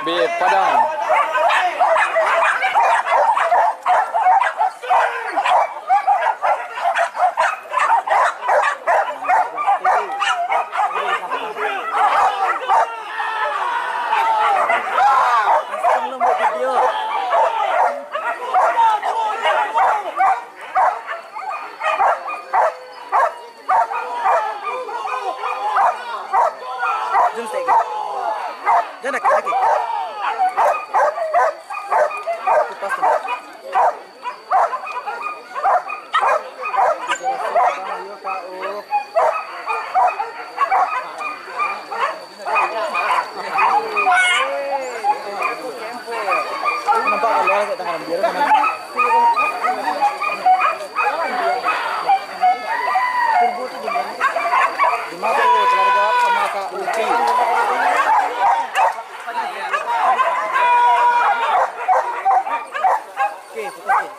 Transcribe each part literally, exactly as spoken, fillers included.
Di Padang. Jom saketek. Jan dakek lagi. Lepas tu. Nampak kalau ada tangan dia. Di mano tu, keluarga sama Kak Uti. Oke, putusin.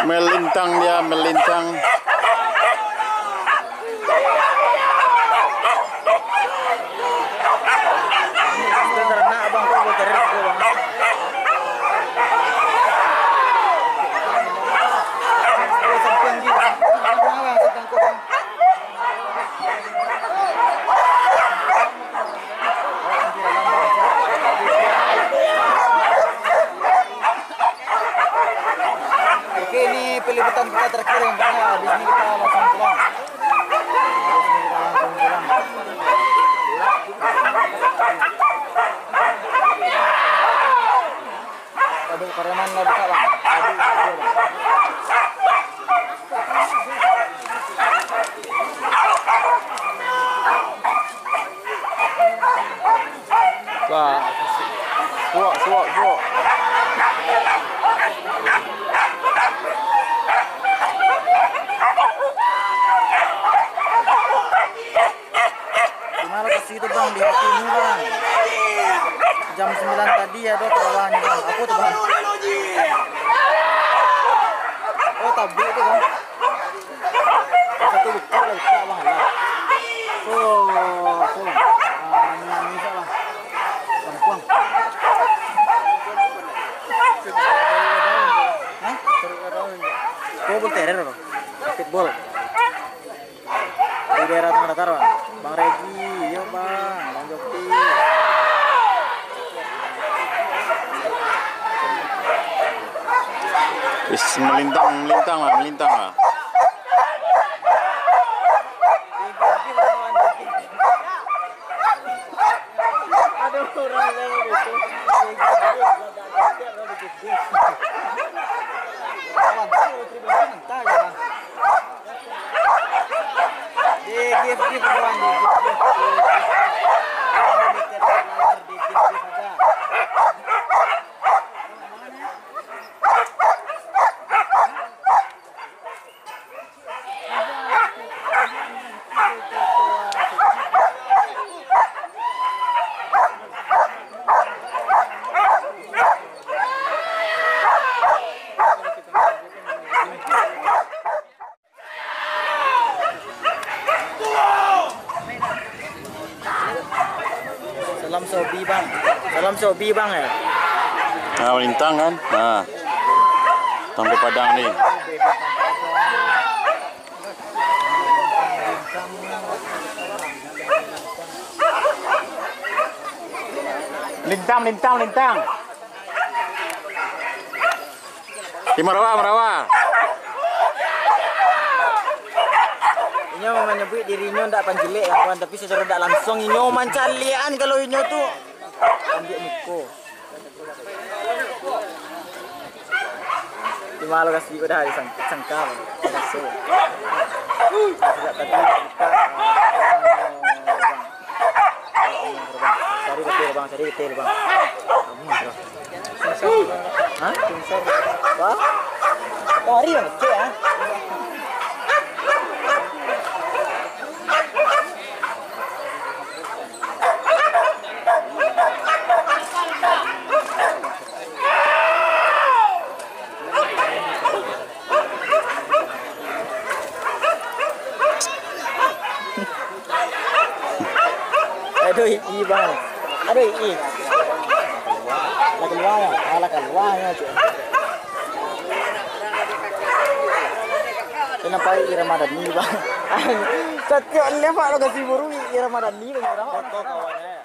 Melintang dia, melintang. Sudah taranak, Bang, kok boleh tarik, Bang? Oh, sampiang di, sampiang, Bang, sampiang, Bang. Oke, ini peliputan kita terakhir yang mana. Habis ini kita langsung pulang. Habis ini kita langsung pulang. Aduh, preman lah buka, Bang. Aduh, aduh, Bang. Wah. Suok, suok, suok. Di mano lokasi tu, Bang? Di hati ni, Bang. Jam sembilan tadi ado ke bawah ni, Bang. Apo tu, Bang? Oh, tabik tu, Bang. Satu buku lah, buka, Bang, lah. So, so. Ah, ni, ni, salah. Kampuang. Hah? Kau bol terer, Bang? Streetball. Di daerah Tanah Datar, Bang. Bang Regi, iyo, Bang. Bang Joki. Is, melintang, melintang lah, melintang lah. Ada orang yang begitu. Mentah ya, Bang. Di gift, gift, kawan, di gift, gift, gift. Di gift, gift, di gift, gift aja. Salam sobi, Bang. Salam sobi, Bang, ya. Nah, melintang kan? Nah. Sampai Padang ni. Lintang, lintang, lintang. Di Marawa, Marawa. Inyo manyabuik dirinyo ndak pancilek, kawan, tapi sacaro ndak langsung inyo mancaliakan kalau inyo tu ambiak muko. Cuma lokasi udah disangka, sangka, Bang. Biaso. Sejak tadi kita, eh, Bang. Cari getir, Bang, cari getir, Bang. Hah? Wah? Lari, Bang, cek, ah. Aduh, i bang. Aduh, i. Lah kalua ya. Ah, lah kalua ya, cik. Kenapa i Ramadhani, bang? Satiok lepak lokasi buru i Ramadhani, bang. Foto kawan, eh.